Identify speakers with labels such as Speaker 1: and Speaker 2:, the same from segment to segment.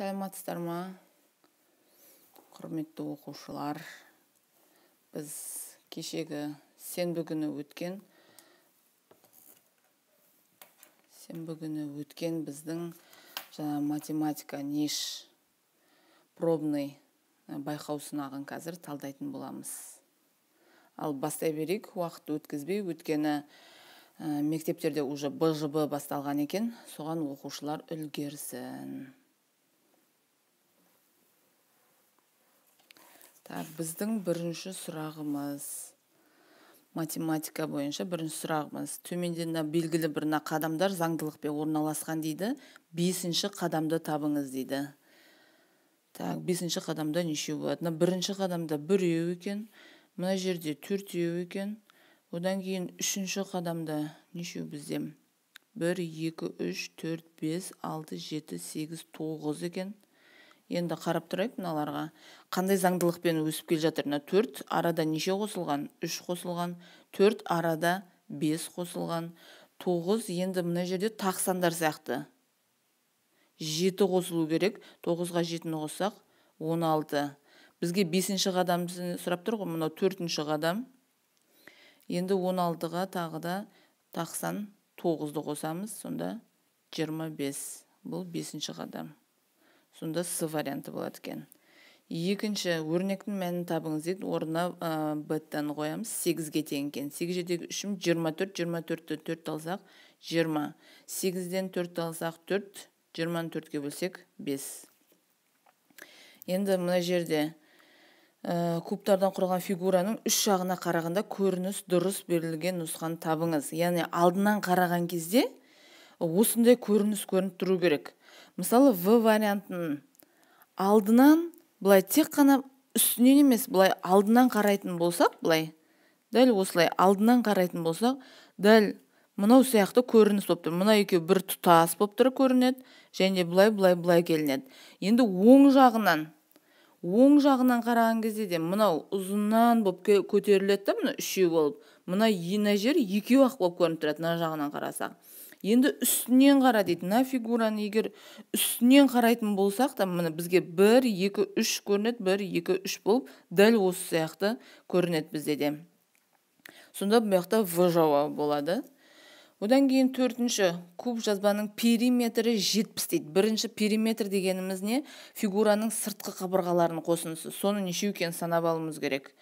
Speaker 1: Саламатсыздар ма, құрметті оқушылар? Біз кешегі сенбі күні өткен біздің жаңа математика НИШ пробный байқау сынағын қазір талдайтын боламыз. Ал бастай берейік, уақыт өткізбей, өткені мектептерде уже БЖБ басталған екен, соған оқушылар үлгерсін. Так, біздің бірінші сұрағымыз, математика бойынша бірінші сұрағымыз. Төменде белгілі бір қадамдар заңдылықпен орналасқан дейді. Бесінші қадамды табыңыз дейді. Так, бесінші қадамда нешеу болады? Мына бірінші қадамда біреу екен, мына жерде төртеу екен. Одан кейін үшінші қадамда нешеу бізде? 1, 2, 3, 4, 5, 6, 7, 8, 9 екен. Енді қарап тұрайық мыналарға. Қандай заңдылықпен өсіп келе жатыр? Мына 4 арада неше қосылған? 3 қосылған. 4 арада 5 қосылған. 9 енді мына жерде тақ сандар сияқты. 7 қосылу керек. 9-ға 7-ні қоссақ 16. Бізге 5-ші қадамды сұрап тұр ғой, мынау 4-ші қадам. Енді 16-ға тағы да тақ сан 9-ды қосамыз, сонда 25. Бұл 5-ші қадам. Сонда С варианты болады екен. Екінші, өрнектің мәнін табыңыз дейді. Орнына б-тан қоямыз. 8-ге тең екен. 8 жердегі 3 24, 24-ті 4 алсақ 20. 8-ден 4 алсақ 4, 20-ны 4-ке бөлсек 5. Енді мына жерде кубтардан құралған фигураның үш жағына қарағанда көрініс дұрыс берілген нұсқаны табыңыз. Яғни алдынан қараған кезде осындай көрініс көрініп тұру керек. Мысалы, В вариантының алдынан былай тек қана үстінен емес, былай алдынан қарайтын болсақ, былай дәл осылай алдынан қарайтын болсақ, дәл мынау сияқты көрініс болып тұр. Мына екеуі бір тұтас болып тұр көрінеді, және былай былай былай келінеді. Енді оң жағынан қараған кезде де мынау ұзыннан болып көтеріледі да, мына үшеу болып, мына ена жер екеу ақ болып көрініп тұрады мына жағынан қарасақ. Енді үстінен қара дейді. Мына фигураны егер үстінен қарайтын болсақ та, міне бізге 1, 2, 3 көрінеді, 1, 2, 3 болып дәл осы сияқты көрінеді бізде де. Сонда бұл жақта В жауабы болады. Одан кейін төртінші, куб жазбаның периметрі 70 дейді. Бірінші периметр дегеніміз не? Фигураның сыртқы қабырғаларының қосындысы. Соны нешеу екенін санап алуымыз керек.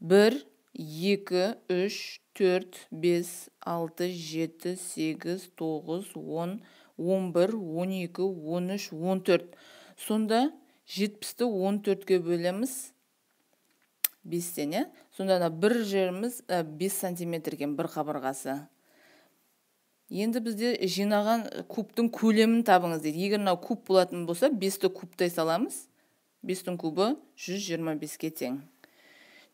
Speaker 1: 1, 2, 3, 4, 5, 6, 7, 8, 9, 10, 11, 12, 13, 14. Сонда 70-ті 14-ке бөлеміз 5-тен, иә? Сонда бір жеріміз 5 сантиметр екен, бір қабырғасы. Енді бізде жинаған кубтың көлемін табыңыз дейді. Егер мынау куб болатын болса, 5-ті кубтай саламыз. 5-тің кубы 125-ке тең.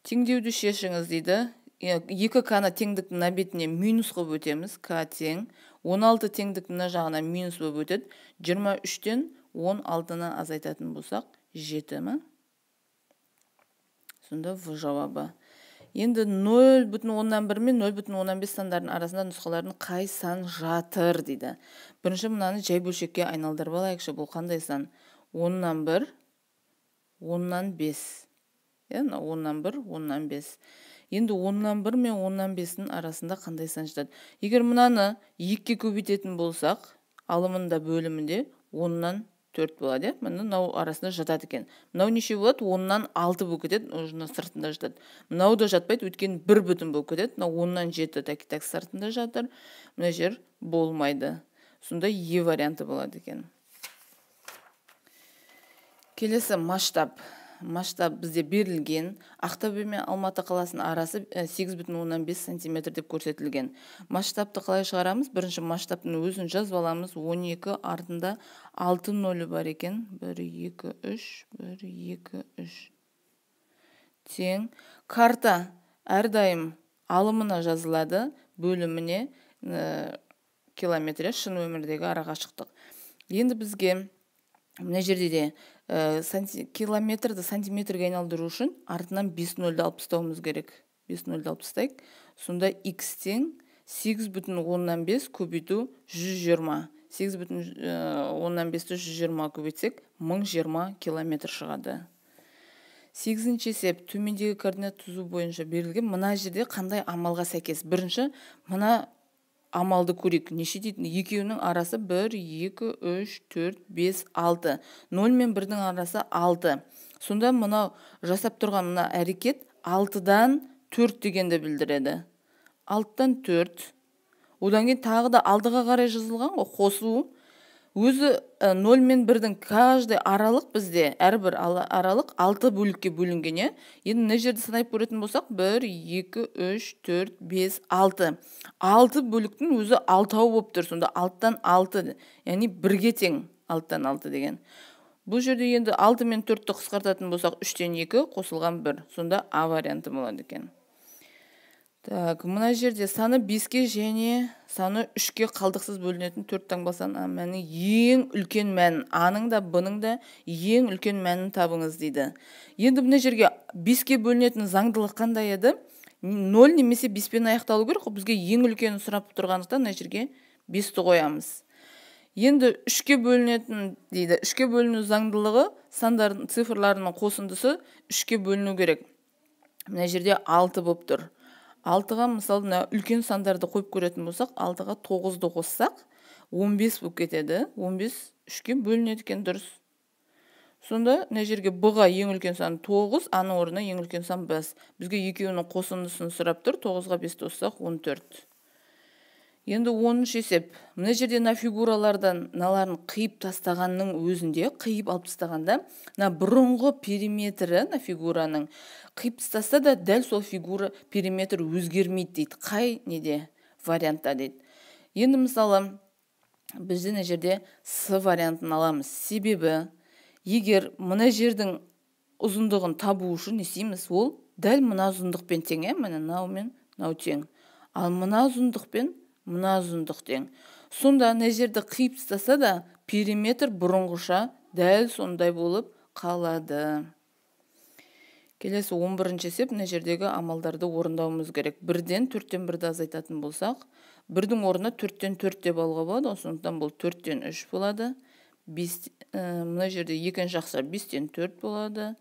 Speaker 1: Теңдеуді шешіңіз дейді. 2 к-ны теңдіктің мына бетіне минус қылып өтеміз. К тең. 16 теңдіктің мына жағына минус болып өтеді. 23-тен 16-ны азайтатын болсақ, 7 ма? Сонда В жауабы. Енді 0,1 мен 0,5 сандардың арасында нұсқалардың қай сан жатыр дейді. Бірінші мынаны жай бөлшекке айналдырып алайықшы. Бұл қандай сан? 1,1, 5. 1,1, 1,5. Енді 1,1 мен 1,5-ның арасында қандай сан жатады? Егер мынаны 2-ге көбейтетін болсақ, алымында бөлімінде 4 болады, міне мынау арасында жатады екен. Мынау неше болады? 6 болып кетеді, уже сыртында жатады. Мынау да жатпайды, өйткені 1 бүтін болып кетеді. Мынау 7 так сыртында жатыр. Мына жер болмайды. Сонда Е варианты болады екен. Келесі масштаб. Масштаб бізде берілген. Ақтөбе мен Алматы қаласының арасы 8,5 сантиметр деп көрсетілген. Масштабты қалай шығарамыз? Бірінші масштабтың өзін жазып аламыз. 12 артында 6 нөлі бар екен. 1, 2, 3, 1, 2, 3. Тең. Карта әрдайым алымына жазылады, бөліміне километре, шын өмірдегі арақашықтық. Енді бізге мына жерде де километрді сантиметрге айналдыру үшін артынан 5 нөлді алып тастауымыз керек. 5 нөлді алып тастайық. Сонда x тең 8,5 көбейту 120. 8,5-ті 120 көбейтсек, 1020 километр шығады. 8-ші есеп төмендегі координат түзу бойынша берілген. Мына жерде қандай амалға сәйкес? Бірінші, мына амалды көрейік. Неше дейтін? Екеуінің арасы 1, 2, 3, 4, 5, 6. 0 мен 1-дің арасы 6. Сонда мынау жасап тұрған мына әрекет 6-дан 4 дегенді білдіреді. 6-дан 4. Одан кейін тағы да алдыға қарай жазылған ғой, қосу. Өзі 0 мен 1-дің каждый аралық бізде, әрбір аралық 6 бөлікке бөлінген, е? Енді мына жерде санай көретін болсақ, 1, 2, 3, 4, 5, 6. 6 бөліктің өзі 6 болып тұр. Сонда 6-дан 6, яғни 1-ге тең 6-дан 6 деген. Бұл жерде енді 6 мен 4-ті қысқартатын болсақ, 3-тен 2 қосылған 1. Сонда А варианты болады екен. Так, мына жерде саны 5-ке және саны 3-ке қалдықсыз бөлінетін 4 таңбасының мәні ең үлкен мәнін, А-ның да, Б-ның да ең үлкен мәнін табыңыз дейді. Енді мына жерге 5-ке бөлінетін заңдылық қандай еді? 0 немесе 5-пен аяқталу керек. Бізге ең үлкенін сұрап тұрғандықтан мына жерге 5-ті қоямыз. Енді 3-ке бөлінетін дейді. 3-ке бөліну заңдылығы сандардың цифрларының қосындысы 3-ке бөліну керек. Мына жерде 6 болып тұр. 6-ға мысалы мына үлкен сандарды қойып көретін болсақ, 6-ға 9-ды қоссақ, 15 болып кетеді. 15 3-ке бөлінеді екен, дұрыс. Сонда мына жерге Б-ға ең үлкен сан 9, А-ның орнына ең үлкен сан 5. Бізге екеуінің қосындысын сұрап тұр, 9-ға 5 қоссақ 14. Енді 10-шы есеп. Мына жерде мына фигуралардан мыналарын қиып тастағанның өзінде, қиып алып тастағанда, мына бұрынғы периметрі, мына фигураның қиып тастаса да дәл сол фигура периметр өзгермейді дейді. Қай неде вариантта дейді. Енді мысалы бізде мына жерде С вариантын аламыз. Себебі егер мына жердің ұзындығын табу үшін не істейміз? Ол дәл мына ұзындықпен тең, міне мынау мен мынау тең. Ал мына ұзындықпен мына ұзындық тең. Сонда мына жерді қиып тастаса да периметр бұрынғыша дәл сондай болып қалады. Келесі 11-ші есеп, мына жердегі амалдарды орындауымыз керек. 1-ден 4-тен 1-ді азайтатын болсақ, 1-дің орнына 4-тен 4 деп алуға болады. Сондықтан бұл 4-тен 3 болады. 5, мына жерде екінші жақша 5-тен 4 болады.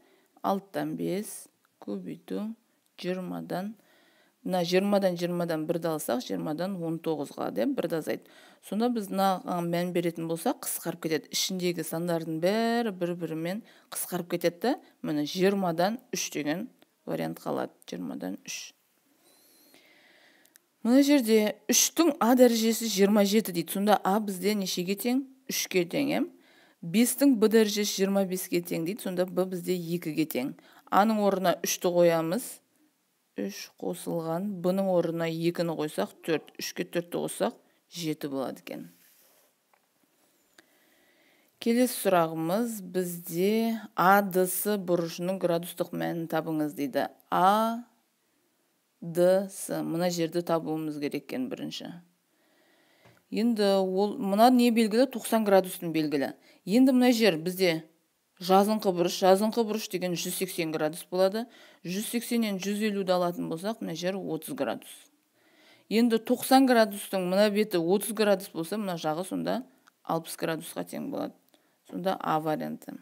Speaker 1: 6-тан 5 көбейту 20-дан. Мына 20-дан 20-дан 1-ді алсақ, 20-дан 19 қалады, 1-ді азайт. Сонда біз мынаған мән беретін болсақ, қысқарып кетеді. Ішіндегі сандардың бәрі бір-бірімен қысқарып кетеді. Міне 20-дан 3 деген вариант қалады. 20-дан 3. Мына жерде 3-тің А дәрежесі 27 дейді. Сонда А бізде нешеге тең? 3-ке тең. 5-тің Б дәрежесі 25-ке тең дейді. Сонда Б бізде 2-ге тең. А-ның орнына 3-ті қоямыз. 3 қосылған, Б-ның орнына 2-ні қойсақ 4, 3-ке 4-ті қоссақ 7 болады екен. Келесі сұрағымыз бізде АДС бұрышының градустық мәнін табыңыз дейді. АДС, мына жерді табуымыз керек екен бірінші. Енді ол мына не белгілі? 90 градустың белгілі. Енді мына жер бізде жазыңқы бұрыш, жазыңқы бұрыш деген 180 градус болады. 180-нен 150-ді алатын болсақ, мына жер 30 градус. Енді 90 градустың мына беті 30 градус болса, мына жағы сонда 60 градусқа тең болады. Сонда А варианты.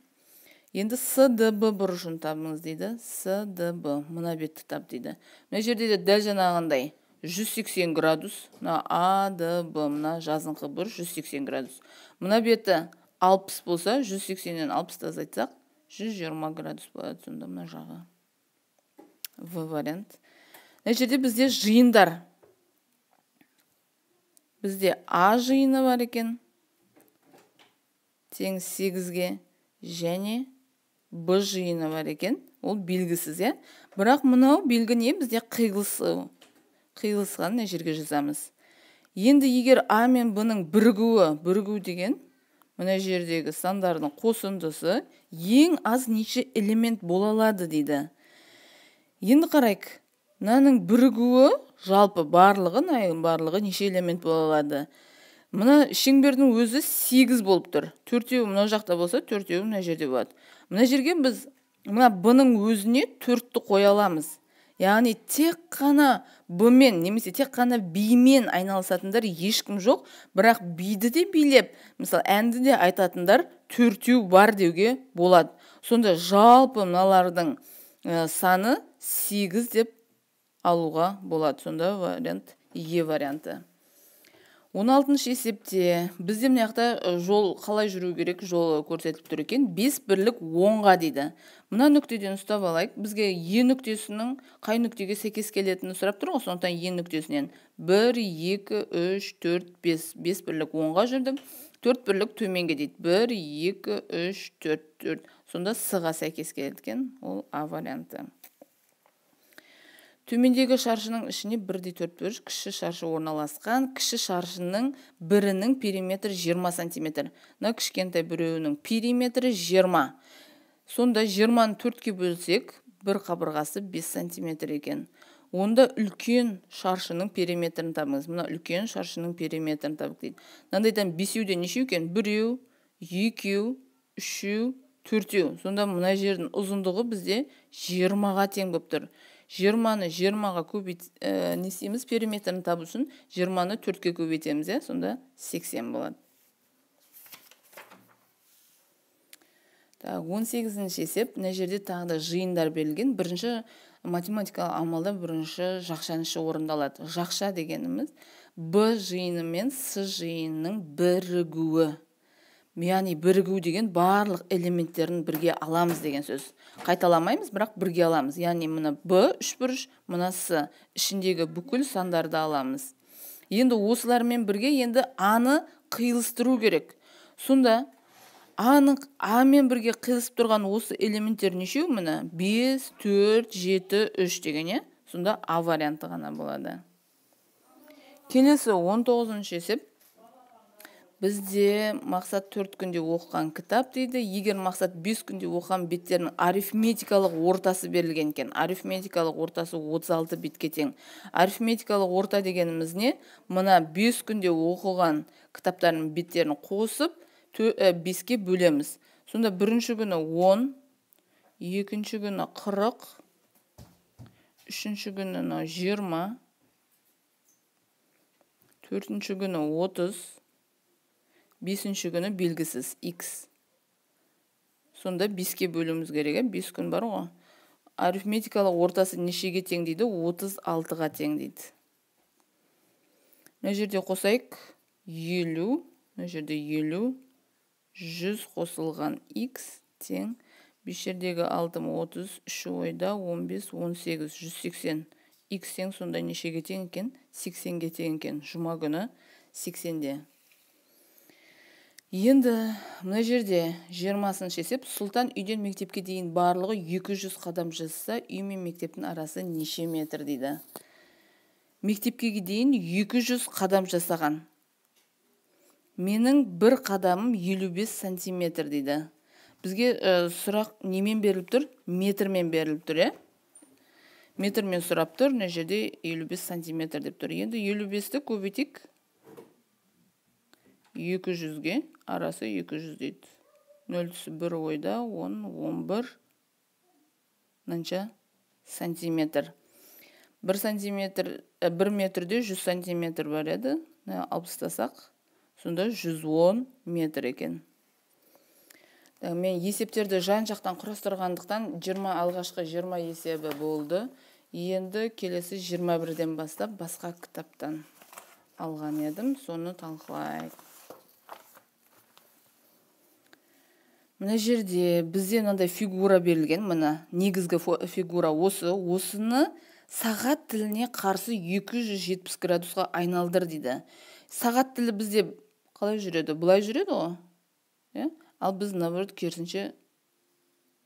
Speaker 1: Енді СДБ бұрышын табыңыз дейді. СДБ, мына бетті тап дейді. Мына жерде де дәл жаңағындай 180 градус, мына АДБ, мына жазыңқы бұрыш 180 градус. Мына беті 60 болса, 180-нен 60-ты азайтсақ, 120 градус болады. Сонда мына жағы. В вариант. Мына жерде бізде жиындар. Бізде А жиыны бар екен. Тең 8-ге және Б жиыны бар екен. Ол белгісіз, иә? Бірақ мынау белгі не? Бізде қиылысу. Қиылысқан мына жерге жазамыз. Енді егер А мен Б-ның бірігуі, бірігу деген мына жердегі сандардың қосындысы ең аз неше элемент бола алады дейді. Енді қарайық. Мынаның бірігуі жалпы барлығы, мынаның барлығы неше элемент бола алады? Мына шеңбердің өзі 8 болып тұр. Төртеуі мына жақта болса, төртеуі мына жерде болады. Мына жерге біз мына Б-ның өзіне 4-ті қоя аламыз. Яғни тек қана Б-мен немесе тек қана бимен айналысатындар ешкім жоқ, бірақ биді де билеп, мысалы әнді де айтатындар 4 бар деуге болады. Сонда жалпы мыналардың саны 8 деп алуға болады. Сонда вариант Е варианты. 16-шы есепте бізде мына жақта жол қалай жүру керек, жолы көрсетіліп тұр екен. 5 бірлік 10-ға дейді. Мына нүктеден ұстап алайық. Бізге Е нүктесінің қай нүктеге сәйкес келетінін сұрап тұр ғой, сондықтан Е нүктесінен 1, 2, 3, 4, 5. 5 бірлік 10-ға жүрдік. 4 бірлік төменге дейді. 1, 2, 3, 4, 4. Сонда С-ға сәйкес келеді екен. Ол А варианты. Төмендегі шаршының ішіне 1,4 бұрыш кіші шаршы орналасқан. Кіші шаршының бірінің периметрі 20 сантиметр. Мына кішкентай біреуінің периметрі 20. Сонда 20-ны 4-ке бөлсек, бір қабырғасы 5 сантиметр екен. Онда үлкен шаршының периметрін табыңыз. Мына үлкен шаршының периметрін табық дейді. Мынандайдан 5-еуден нешеу екен? 1, 2, 3, 4. Сонда мына жердің ұзындығы бізде 20-ға тең болып тұр. 20-ны 20-ға көбейт, не істейміз? Периметрін табу үшін 20-ны 4-ке көбейтеміз, иә? Сонда 80 болады. Так, 18-ші есеп. Мына жерде тағы да жиындар берілген. Бірінші математикалық амалда бірінші жақшаның іші орындалады. Жақша дегеніміз Б жиыны мен С жиынының бірігуі. Яғни бірігу деген барлық элементтерін бірге аламыз деген сөз. Қайталамаймыз, бірақ бірге аламыз. Яғни мына Б үшбұрыш, мына С ішіндегі бүкіл сандарды аламыз. Енді осылармен бірге енді А-ны қиылыстыру керек. Сонда А мен бірге қиылысып тұрған осы элементтер нешеу? Мына 5, 4, 7, 3 деген, е? Сонда А варианты ғана болады. Келесі 19-шы есеп. Бізде Мақсат 4 күнде оқыған кітап дейді. Егер Мақсат 5 күнде оқыған беттерінің арифметикалық ортасы берілген екен. Арифметикалық ортасы 36 бетке тең. Арифметикалық орта дегеніміз не? Мына 5 күнде оқыған кітаптардың беттерін қосып 5-ке бөлеміз. Сонда бірінші күні 10, екінші күні 40, үшінші күні 20, төртінші күні 30, бесінші күні белгісіз X. Сонда 5-ке бөлуіміз керек, 5 күн бар ғой. Арифметикалық ортасы нешеге тең дейді? 36-ға тең дейді. Мына жерде қосайық 50, мына жерде 50, 100 қосылған X тең. 5 жердегі 6 30, 3 ойда 15, 18, 180. X тең сонда нешеге тең екен? 80-ге тең екен. Жұма күні 80-де. Енді мына жерде 20-шы есеп. Сұлтан үйден мектепке дейін барлығы 200 қадам жасаса, үй мен мектептің арасы неше метр дейді. Мектепке дейін 200 қадам жасаған. Менің бір қадамым 55 сантиметр дейді. Бізге сұрақ немен беріліп тұр? Метрмен беріліп тұр, е? Метрмен сұрап тұр, мына жерде 55 сантиметр деп тұр. Енді 55-ті көбейтейік. 200-ге, арасы 200 дейді. 0 түсі 1 ойда, 10, 11 мынанша сантиметр. 1 сантиметр, 1 метрде 100 сантиметр бар еді. Алып тастасақ, сонда 110 метр екен. Мен есептерді жан-жақтан құрастырғандықтан 20 алғашқы 20 есебі болды. Енді келесі 21-ден бастап басқа кітаптан алған едім, соны талқылайық. Мына жерде бізде мынандай фигура берілген, мына негізгі фигура осы, осыны сағат тіліне қарсы 270 градусқа айналдыр дейді. Сағат тілі бізде қалай жүреді? Былай жүреді ғой. Иә? Ал біз наоборот керісінше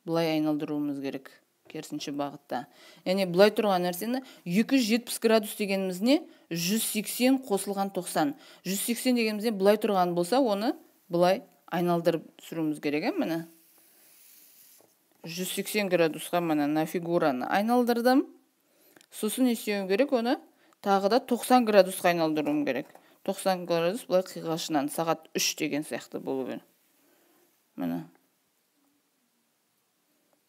Speaker 1: былай айналдыруымыз керек, керісінше бағытта. Яғни былай тұрған нәрсені 270 градус дегеніміз не? 180 қосылған 90. 180 дегеніміз не? Былай тұрған болса, оны былай айналдырып түсіруіміз керек, міне. 180 градусқа міне мына фигураны айналдырдым. Сосын не істеуім керек? Оны тағы да 90 градусқа айналдыруым керек. 90 градус былай қиғашынан сағат 3 деген сияқты болу керек. Міне.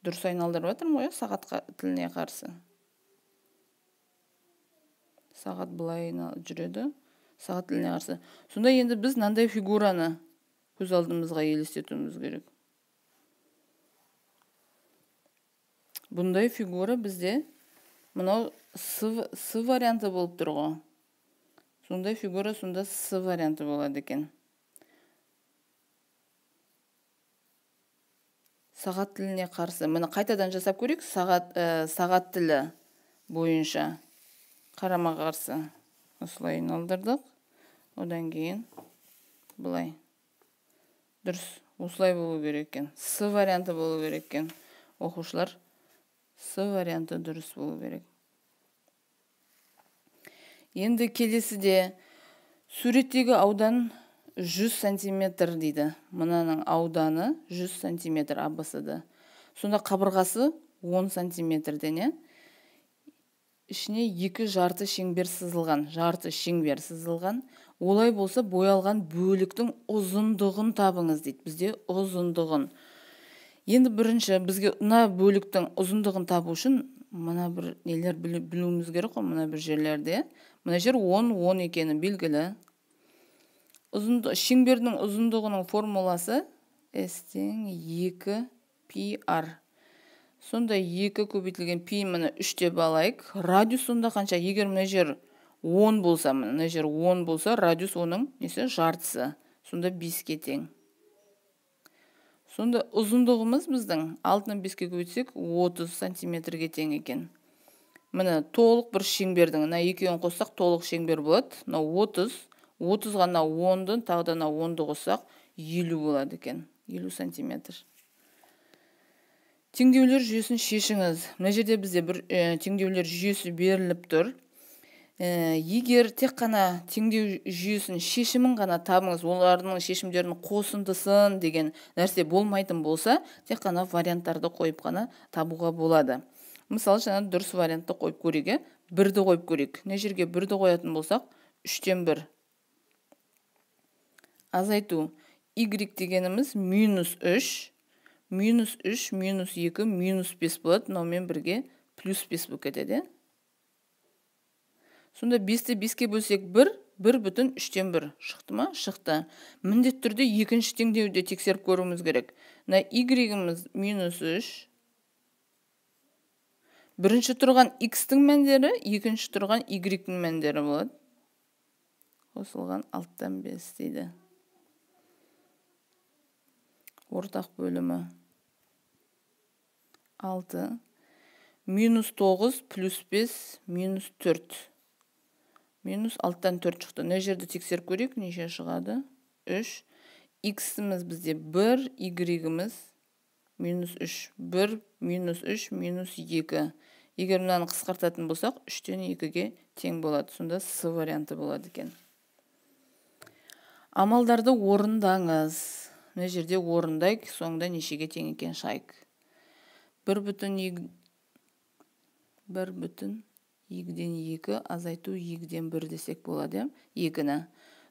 Speaker 1: Дұрыс айналдырып жатырмын ғой, сағат тіліне қарсы. Сағат былай жүреді. Сағат тіліне қарсы. Сонда енді біз мынандай фигураны көз алдымызға елестетуіміз керек. Бұндай фигура бізде мынау С варианты болып тұр ғой. Сондай фигура сонда С варианты болады екен. Сағат тіліне қарсы. Міне қайтадан жасап көрейік. Сағат тілі бойынша қарама-қарсы. Осылай айналдырдық. Одан кейін былай. Дұрыс, осылай болу керек екен. С варианты болу керек екен. Оқушылар, С варианты дұрыс болу керек. Енді келесіде суреттегі аудан 100 сантиметр дейді. Мынаның ауданы 100 сантиметр АБСД. Сонда қабырғасы 10 сантиметрден, е? Ішіне екі жарты шеңбер сызылған. Жарты шеңбер сызылған. Олай болса, боялған бөліктің ұзындығын табыңыз дейді. Бізде ұзындығын. Енді бірінші бізге мына бөліктің ұзындығын табу үшін мына бір нелер білуіміз керек қой, мына бір жерлерде. Мына жер 10, 10 екені белгілі. Шеңбердің ұзындығының формуласы S тең 2 π r. Сонда 2 көбейтілген пи міне 3 деп алайық. Радиус сонда қанша? Егер мына жер 10 болса, мына жер 10 болса, радиус оның несі? Жартысы. Сонда 5-ке тең. Сонда ұзындығымыз біздің 6-ны 5-ке көбейтсек 30 сантиметрге тең екен. Міне толық бір шеңбердің, мына екеуін қоссақ толық шеңбер болады. Мына 30, 30-ға мына 10-ды, тағы да мына 10-ды қоссақ 50 болады екен. 50 сантиметр. Теңдеулер жүйесін шешіңіз. Мына жерде бізде бір теңдеулер жүйесі беріліп тұр. Егер тек қана теңдеу жүйесін шешімін ғана табыңыз, олардың шешімдерінің қосындысын деген нәрсе болмайтын болса, тек қана варианттарды қойып қана табуға болады. Мысалы, жаңа дұрыс вариантты қойып көрейік, бірді қойып көрейік. Мына жерге бірді қоятын болсақ, 3-тен 1. Азайту. Y дегеніміз минус 3. Минус 3, минус 2, минус 5 болады. Мынаумен бірге плюс 5 болып кетеді. Сонда 5-ті 5-ке бөлсек 1, 1 бүтін 3-тен 1. Шықты ма? Шықты. Міндетті түрде екінші теңдеуді тексеріп көруіміз керек. Мына y-іміз минус 3. Бірінші тұрған x-тің мәндері, екінші тұрған y-тің мәндері болады. Қосылған 6-тан 5 дейді. Ортақ бөлімі 6, минус 9, плюс 5, минус 4. Минус 6-тан 4 шықты. Мына жерді тексеріп көрейік, неше шығады? 3. X-іміз бізде 1, Y-іміз минус 3. 1, минус 3, минус 2. Егер мынаны қысқартатын болсақ, 3-тен 2-ге тең болады. Сонда С варианты болады екен. Амалдарды орындаңыз. Мына жерде орындайық, соңында нешеге тең екен шайық. 1 бүтін 2-ден 2 азайту 2-ден 1 десек болады, 2-ні.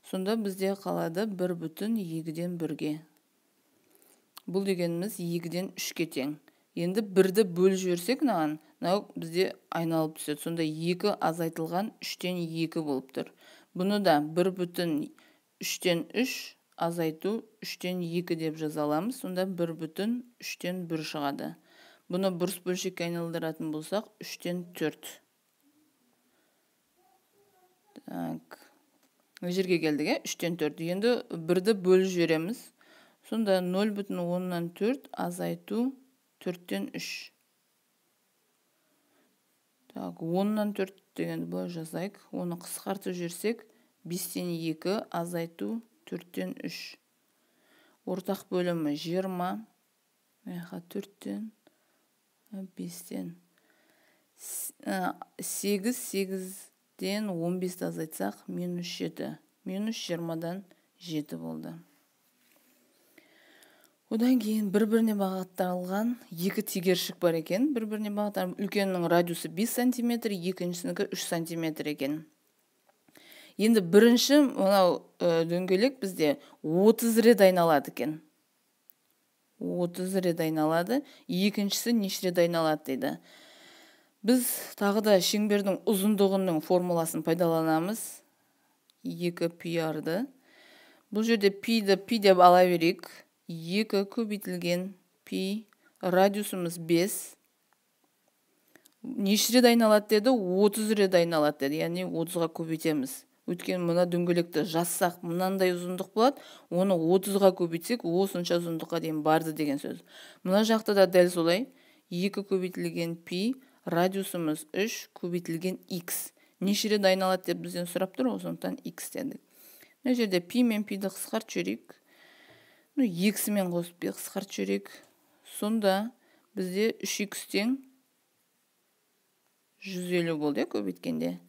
Speaker 1: Сонда бізде қалады 1 бүтін 2-ден 1-ге. Бұл дегеніміз 2-ден 3-ке тең. Енді 1-ді бөліп жіберсек мынаған, мынау бізде айналып түседі. Сонда 2 азайтылған 3-тен 2 болып тұр. Бұны да 1 бүтін 3-тен 3 азайту 3-тен 2 деп жаза аламыз. Сонда 1 бүтін 3-тен 1 шығады. Бұны бұрыс бөлшекке айналдыратын болсақ 3-тен 4. Так. Мына жерге келдік, 3-тен 4. Енді 1-ді бөліп жібереміз. Сонда 0,4 азайту 4-тен 3. Так, 10-нан 4 дегенді былай жазайық. Оны қысқартып жіберсек, 5-тен 2 азайту 4-тен 3. Ортақ бөлімі 20. 4-тен 5-тен 8, 8-ден 15-ті азайтсақ, минус 7. Минус 20-дан 7 болды. Одан кейін бір-біріне бағытталған екі тегершік бар екен. Бір-біріне бағытталған үлкенінің радиусы 5 сантиметр, екіншісінікі 3 сантиметр екен. Енді бірінші мынау дөңгелек бізде 30 рет айналады екен. 30 рет айналады. Екіншісі неше рет айналады дейді. Біз тағы да шеңбердің ұзындығының формуласын пайдаланамыз. 2 пи-арды. Бұл жерде пиді пи деп ала берейік. 2 көбейтілген пи, радиусымыз 5. Неше рет айналады деді? 30 рет айналады деді. Яғни 30-ға көбейтеміз. Өйткені мына дөңгелекті жазсақ мынандай ұзындық болады, оны 30-ға көбейтсек осынша ұзындыққа дейін барды деген сөз. Мына жақта да дәл солай 2 көбейтілген пи, радиусымыз 3 көбейтілген x. Неше рет айналады деп бізден сұрап тұр, сондықтан x дедік. Мына жерде пи мен пиді қысқартып жіберейік. 2-сімен қосып қысқартып жіберейік. Сонда бізде 3x тең 150 болды, көбейткенде.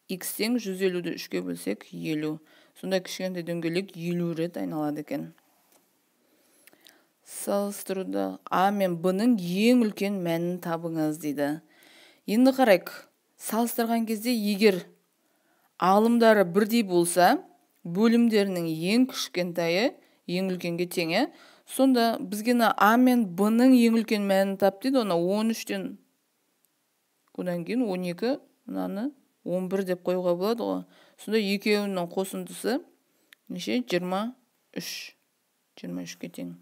Speaker 1: X тең 150-ді 3-ке бөлсек 50. Сонда кішкентай дөңгелек 50 рет айналады екен. Салыстыруда А мен Б-ның ең үлкен мәнін табыңыз дейді. Енді қарайық. Салыстырған кезде егер алымдары бірдей болса, бөлімдерінің ең кішкентайы ең үлкенге тең. Сонда бізге А мен Б-ның ең үлкен мәнін тап дейді. Оны 13-тен одан кейін 12, мынаны 11 деп қоюға болады ғой. Сонда екеуінің қосындысы неше? 23. 23-ке тең.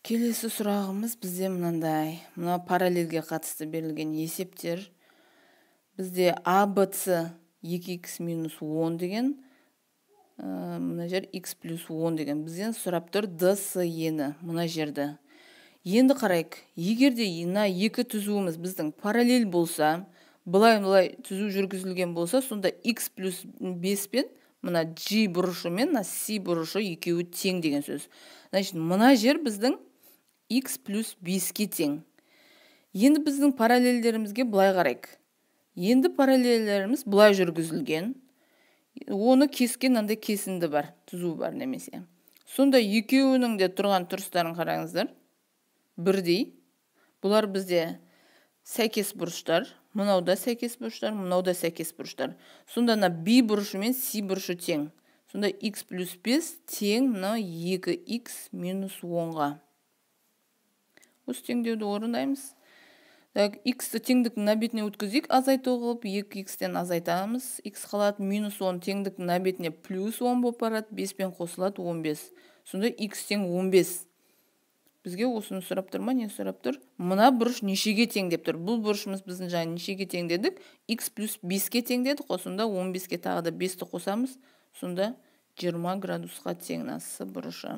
Speaker 1: Келесі сұрағымыз бізде мынандай. Мына параллельге қатысты берілген есептер. Бізде ABC 2x минус 10 деген, мына жер x плюс 10 деген. Бізден сұрап тұр DCE-ні, мына жерді. Енді қарайық, егер де мына екі түзуіміз біздің параллель болса, былай-былай түзу жүргізілген болса, сонда x плюс 5 пен мына G бұрышы мен мына C бұрышы екеуі тең деген сөз. Значит, мына жер біздің x плюс 5-ке тең. Енді біздің параллельдерімізге былай қарайық. Енді параллельдеріміз былай жүргізілген. Оны кескен мынандай кесінді бар, түзу бар немесе. Сонда екеуінің де тұрған тұрыстарын қараңыздар. Бірдей. Бұлар бізде сәйкес бұрыштар. Мынау да сәйкес бұрыштар, мынау да сәйкес бұрыштар. Сонда мына B бұрышы мен C бұрышы тең. Сонда x плюс 5 тең мына 2x минус 10-ға. Осы теңдеуді орындаймыз. Так, x-ті теңдіктің мына бетіне өткізейік, азайту қылып, 2x-тен азайтамыз. X қалады, минус 10 теңдіктің мына бетіне плюс 10 болып барады, 5-пен қосылады 15. Сонда x тең 15. Бізге осыны сұрап тұр ма, не сұрап тұр? Мына бұрыш нешеге тең деп тұр. Бұл бұрышымыз біздің жаңа нешеге тең дедік? X плюс 5-ке тең дедік қой. Сонда 15-ке тағы да 5-ті қосамыз. Сонда 20 градусқа тең мына бұрышы.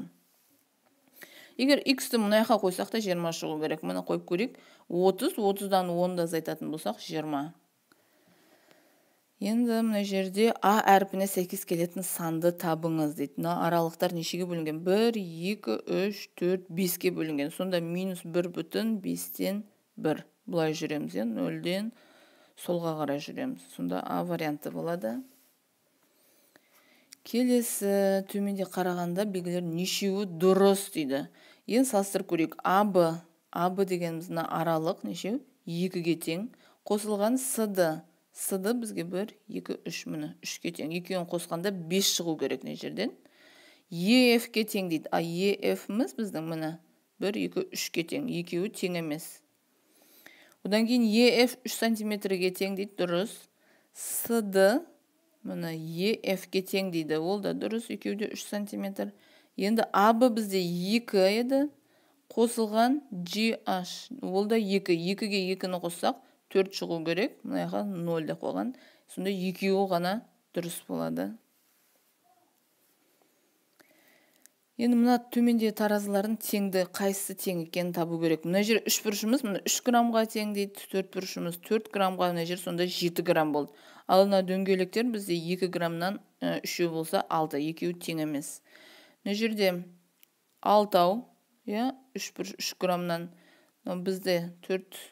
Speaker 1: Егер x-ті мына жаққа қойсақ та 20 шығу керек. Мына қойып көрейік. 30, 30-дан 10-ды азайтатын болсақ 20. Енді мына жерде А әрпіне сәйкес келетін санды табыңыз дейді. Мына аралықтар нешеге бөлінген? 1, 2, 3, 4, 5-ке бөлінген. Сонда минус 1,5-тен 1. Былай жүреміз, 0-ден солға қарай жүреміз. Сонда А варианты болады. Келесі төменде қарағанда белгілер нешеуі дұрыс дейді. Енді салыстырып көрейік. АБ, АБ дегеніміз мына аралық нешеу? 2-ге тең. Қосылған СД. СД бізге 1, 2, 3, міне 3-ке тең. Екеуін қосқанда 5 шығу керек мына жерден. ЕФ-ке тең дейді. А ЕФ-міз біздің міне 1, 2, 3-ке тең. Екеуі тең емес. Одан кейін ЕФ 3 сантиметрге тең дейді. Дұрыс. СД міне ЕФ-ке тең дейді. Ол да дұрыс. Екеуі де 3 сантиметр. Енді АБ бізде 2 еді. Қосылған GH. Ол да 2. 2-ге 2-ні қоссақ 4 шығу керек. Мына жаққа 0 деп қойған. Сонда екеуі ғана дұрыс болады. Енді мына төменде таразылардың теңді қайсысы тең екенін табу керек. Мына жер 3 бұрышымыз, мына 3 граммға тең дейді, 4 бұрышымыз 4 граммға, мына жер сонда 7 грамм болды. Ал мына дөңгелектер бізде 2 граммнан 3-еу болса 6, екеуі тең емес. Мына жерде 6, иә, 3 бұрыш 3 граммнан, бізде 4,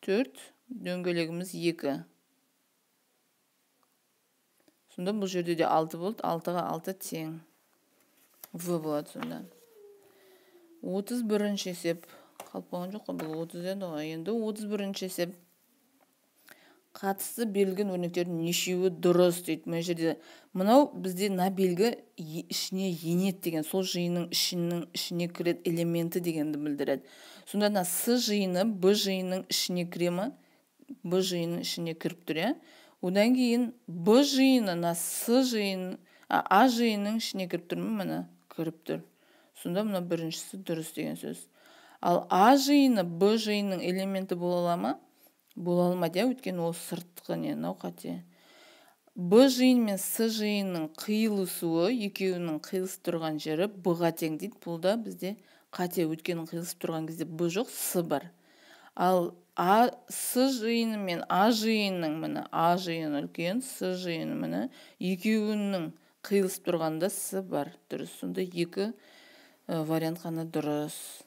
Speaker 1: 4, дөңгелегіміз 2. Сонда бұл жерде де 6 болды, 6-ға 6 тең. В болады сонда. 31-ші есеп. Қалып қойған жоқ қой, бұл 30 еді ғой. Енді 31-ші есеп. Қатысты берілген өрнектердің нешеуі дұрыс дейді. Мына жерде мынау бізде мына белгі ішіне енеді деген, сол жиынның ішіне кіреді элементі дегенді білдіреді. Сонда мына С жиыны Б жиынның ішіне кіре ма? Б жиынның ішіне кіріп тұр, иә. Одан кейін Б жиыны мына С жиын, А жиынның ішіне кіріп тұр ма? Міне кіріп тұр. Сонда мына біріншісі дұрыс деген сөз. Ал А жиыны Б жиынның элементі бола ала ма? Бола алмайды, иә, өйткені ол сыртқы не, мынау қате. Б жиын мен С жиынның қиылысуы, екеуінің қиылысып тұрған жері Б-ға тең дейді. Бұл да бізде қате, өйткені қиылысып тұрған кезде Б жоқ, С бар. Ал А, С жиыны мен А жиынның, міне, А жиыны үлкен, С жиыны, міне, екеуінің қиылысып тұрғанда С бар. Дұрыс. Сонда екі вариант қана дұрыс.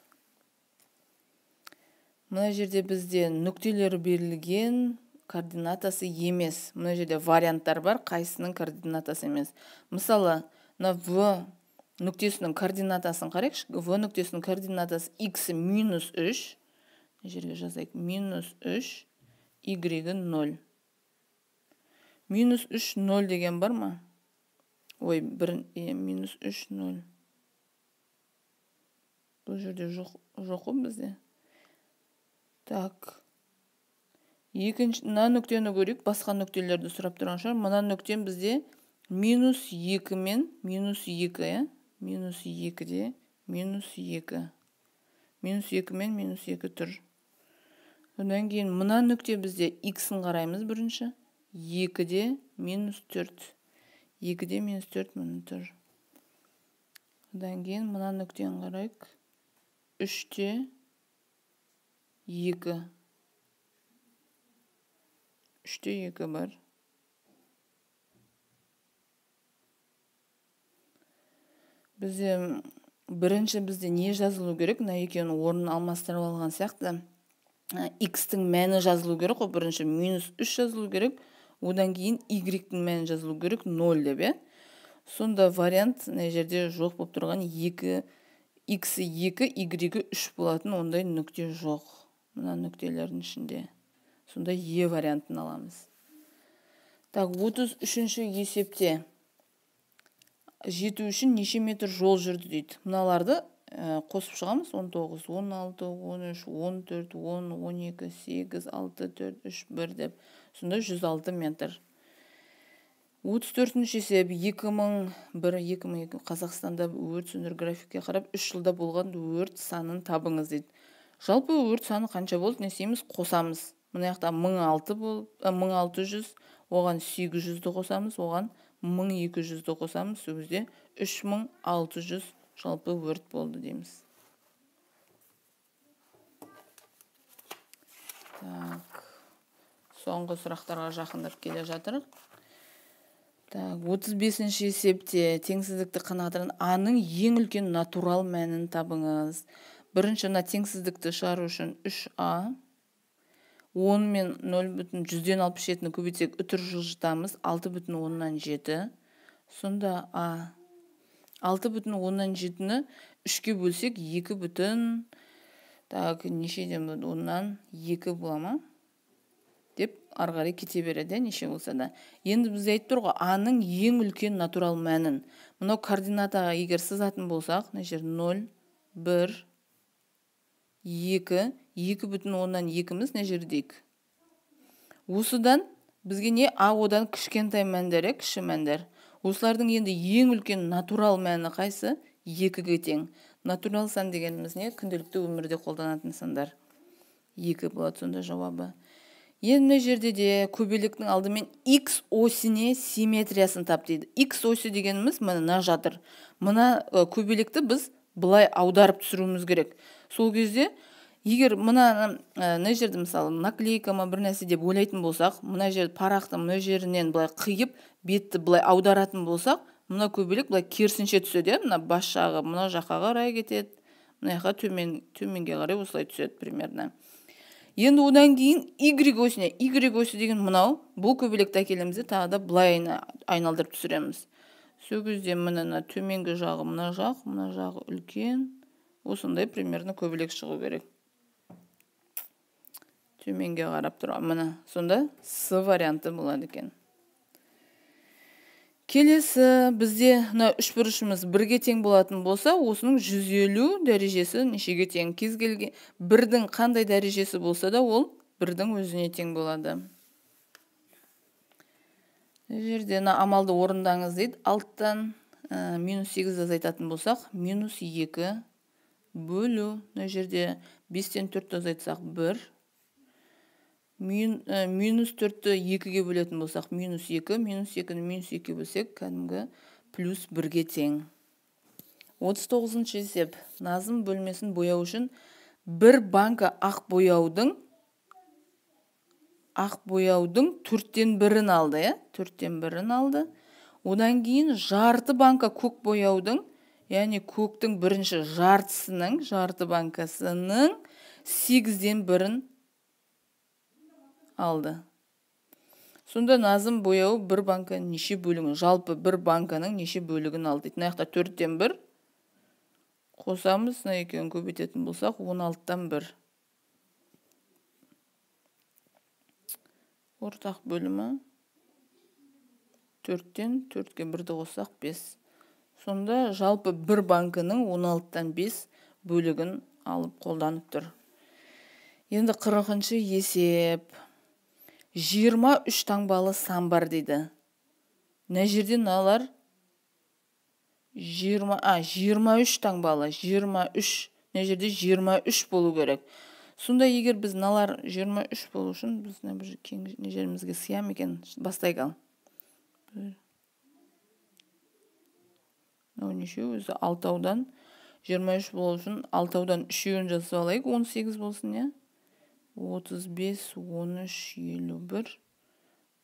Speaker 1: Мына жерде бізде нүктелері берілген, координатасы емес. Мына жерде варианттар бар, қайсының координатасы емес. Мысалы, мына В нүктесінің координатасын қарайықшы. В нүктесінің координатасы x минус 3. Мына жерге жазайық. Минус 3, y 0. Минус 3, 0 деген бар ма? Ой, бір, минус 3, 0. Бұл жерде жоқ қой бізде. Так. Екінші, мына нүктені көрейік, басқа нүктелерді сұрап тұрған шығар. Мына нүктем бізде минус 2 мен минус 2, иә? Минус 2-де минус 2. Минус 2 мен минус 2 тұр. Одан кейін мына нүкте бізде x-ін қараймыз бірінші. 2-де минус 4. 2-де минус 4 міне тұр. Одан кейін мына нүктені қарайық. 3-те 2. 3-те 2 бар. Бізде бірінші бізде не жазылу керек? Мына екеуінің орнын алмастырып алған сияқты. X-тің мәні жазылу керек қой. Бірінші минус 3 жазылу керек. Одан кейін Y-тің мәні жазылу керек 0 деп, иә. Сонда вариант мына жерде жоқ болып тұрған 2, X-і 2, Y-і 3 болатын ондай нүкте жоқ. Мына нүктелердің ішінде. Сонда Е вариантын аламыз. Так, 33-ші есепте жету үшін неше метр жол жүрді дейді. Мыналарды қосып шығамыз. 19, 16, 13, 14, 10, 12, 8, 6, 4, 3, 1 деп. Сонда 106 метр. 34-ші есеп 2001, 2002 Қазақстанда өрт сөндіру графикке қарап 3 жылда болған өрт санын табыңыз дейді. Жалпы өрт саны қанша болды? Не істейміз? Қосамыз. Мына жақта 1600 болып, 1600, оған 800-ді қосамыз, оған 1200-ді қосамыз. Сол кезде 3600 жалпы өрт болды дейміз. Так, соңғы сұрақтарға жақындап келе жатырық. Так, 35-ші есепте теңсіздікті қанағаттандыратын А-ның ең үлкен натурал мәнін табыңыз. Бірінші мына теңсіздікті шығару үшін 3А 10 мен 0,67-ні көбейтсек үтір жылжытамыз 6,7. Сонда А 6,7-ні 3-ке бөлсек 2, так, нешеден болады? 2 бола ма? Деп ары қарай кете береді, неше болса да. Енді біз айтып тұр ғой, А-ның ең үлкен натурал мәнін. Мынау координатаға егер сызатын болсақ, мына жер 0, 1, 2, 2,2-міз мына жердейік. Осыдан бізге не А одан кішкентай мәндер, кіші мәндер. Осылардың енді ең үлкен натурал мәні қайсы? 2-ге тең. Натурал сан дегеніміз не? Күнделікті өмірде қолданатын сандар. 2 болады сонда жауабы. Енді мына жерде де көбелектің алдымен X осіне симметриясын тап дейді. X осі дегеніміз міне мына жатыр. Мына көбелекті біз былай аударып түсіруіміз керек. Сол кезде егер мына жерді мысалы наклейка ма бір нәрсе деп ойлайтын болсақ, мына жер парақты мына жерінен былай қиып, бетті былай аударатын болсақ, мына көбелек былай керісінше түседі, мына бас жағы мына жаққа қарай кетеді, мына жаққа төменге қарай осылай түседі примерно. Енді одан кейін Y осіне, Y осі деген мынау, бұл көбелекті әкелеміз де тағы да былай айналдырып түсіреміз. Сол кезде мына төменгі жағы мына жақ, мына жағы үлкен, осындай примерно көбелек шығу керек. Төменге қарап тұр. Міне, сонда С варианты болады екен. Келесі бізде мына үшбұрышымыз 1-ге тең болатын болса, осының 150 дәрежесі нешеге тең? Кез келген 1-дің қандай дәрежесі болса да, ол 1-дің өзіне тең болады. Мына жерде мына амалды орындаңыз дейді. 6-тан минус 8 азайтатын болсақ, минус 2 бөлу. Мына жерде 5-тен 4 азайтсақ, 1. Минус 4-ті 2-ге бөлетін болсақ, минус 2, минус 2-ні минус 2-ге бөлсек, кәдімгі плюс 1-ге тең. 39-шы есеп. Назым бөлмесін бояу үшін бір банка ақ бояудың 1/4-ін алды, иә? 1/4-ін алды. Одан кейін жарты банка көк бояудың, яғни көктің бірінші жартысының, жарты банкасының 1/8-ін алды. Сонда Назым бояуы бір банка неше бөлігін, жалпы бір банканың неше бөлігін алды дейді. Мына жақта 1/4 қосамыз, мына екеуін көбейтетін болсақ, 1/16. Ортақ бөлімі 4-тен 4-ке 1-ді қоссақ 5. Сонда жалпы бір банканың 5/16 бөлігін алып қолданып тұр. Енді 40-шы есеп. 23 таңбалы сан бар дейді. Мына жерде мыналар 23 таңбалы, 23. Мына жерде 23 болу керек. Сонда егер біз мыналар 23 болу үшін біз мына бір кең жерімізге сыя ма екен? Бастайық ал. Мынау неше өзі? 6-аудан 23 болу үшін 6-аудан 3-еуін жазып алайық, 18 болсын, иә? 35, 13, 51,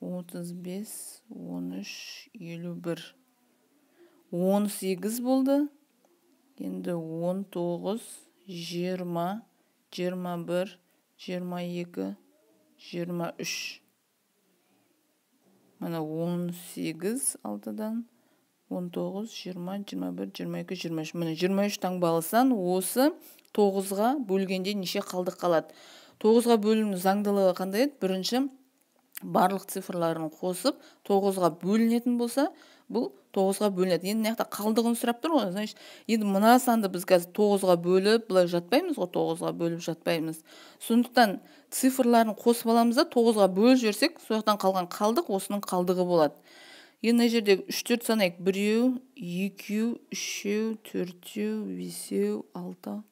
Speaker 1: 35, 13, 51. 18 болды. Енді 19, 20, 21, 22, 23. Мына 18 6-дан 19, 20, 21, 22, 23. Міне 23 таңбалы сан осы 9-ға бөлгенде неше қалдық қалады? 9-ға бөлуінің заңдылығы қандай еді? Бірінші, барлық цифрларын қосып 9-ға бөлінетін болса, бұл 9-ға бөлінеді. Енді мына жақта қалдығын сұрап тұр ғой, значит, енді мына санды біз қазір 9-ға бөліп былай жатпаймыз ғой, 9-ға бөліп жатпаймыз. Сондықтан цифрларын қосып аламыз да 9-ға бөліп жіберсек, сол жақтан қалған қалдық осының қалдығы болады. Енді мына жерде 3-4 санайық. 1, 2, 3, 4, 5, 6,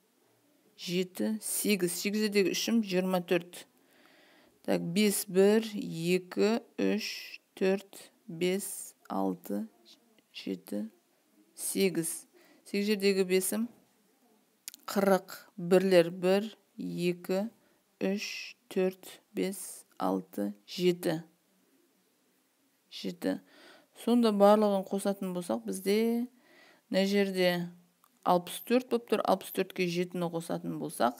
Speaker 1: 7, 8. 8-дегі 3-ім 24. Так, 5, 1, 2, 3, 4, 5, 6, 7, 8. 8 жердегі 5-ім 40. Бірлер 1, 2, 3, 4, 5, 6, 7. 7. Сонда барлығын қосатын болсақ, бізде мына жерде 64 болып тұр. 64-ке 7-ні қосатын болсақ,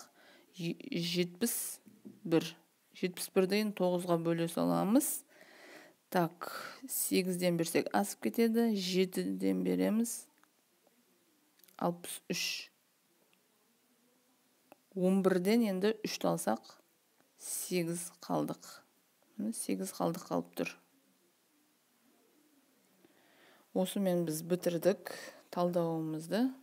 Speaker 1: 71. 71-ді енді 9-ға бөле саламыз. Так, 8-ден берсек асып кетеді. 7-ден береміз. 63. 11-ден енді 3-ті алсақ, 8 қалдық. 8 қалдық қалып тұр. Осымен біз бітірдік талдауымызды.